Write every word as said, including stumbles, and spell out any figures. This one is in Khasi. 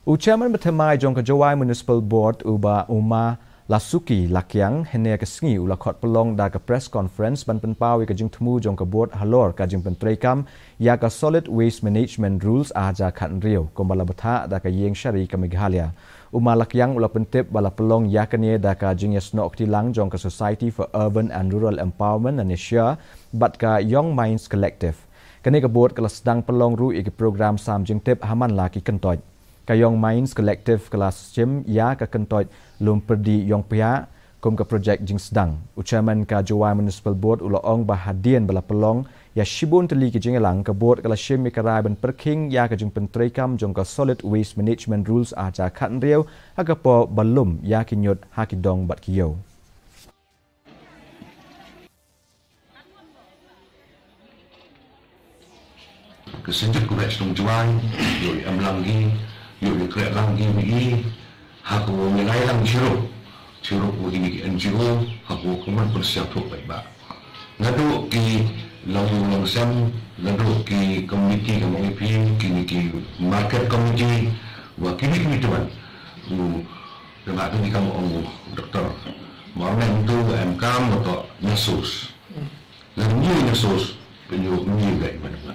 U Chairman bathymmai jong ka Jowai Municipal Board, u Bah Uma Lasuki Lakiang, hynne ka sngi u la khot pynlong da ka press conference ban pynpaw ïa ka jingthmu jong ka board halor ka jingpyntreikam ïa ka Solid Waste Management Rules ar hajar khathynriew, kumba la bthah da ka Ïing Shari ka Meghalaya. U Ma Lakiang u la pyntip ba la pynlong ïa kane da ka jingïasnoh kti lang jong ka Society for Urban and Rural Empowerment, ne SUR, bad ka Young Minds Collective. Kane ka board ka la sdang pynlong ruh ïa ki program sam jingtip ha man la ki kyntoit. Ka Young Minds Collective ka la shim ïa ka kyntoit Lumpyrdi Ïongpyiah kum ka projek jingsdang. U Chairman ka Jowai Municipal Board u la ong ba hadien ba la pynlong ïa shibun tylli ki jingïalang, ka board ka la shim ïa ka rai ban pyrkhing ïa ka jingpyntreikam jong ka Solid Waste Management Rules ar hajar khathynriew ha ka por ba lum ïa ki ñiut ha ki dong bad ki ïew. Ka Synjuk Khublei Shnong Jowai, ïoh ïa em lang hi, ïoh ïa kreh lang hi wi i, ha ka wa ïa lai lang chirup, chirup wa kini ki N G O, ha ka wa kumne pun siap thok bai ba. Naduh ki long ïu long sem, naduh ki committee ka mong ipi, kini ki market committee, wa kini kini tuan. U, ka ba tu di kam ong u doktor. Ma ong tu em kam wa to nyasus. Ngan nyu nyasus, penyu nyu gai mana.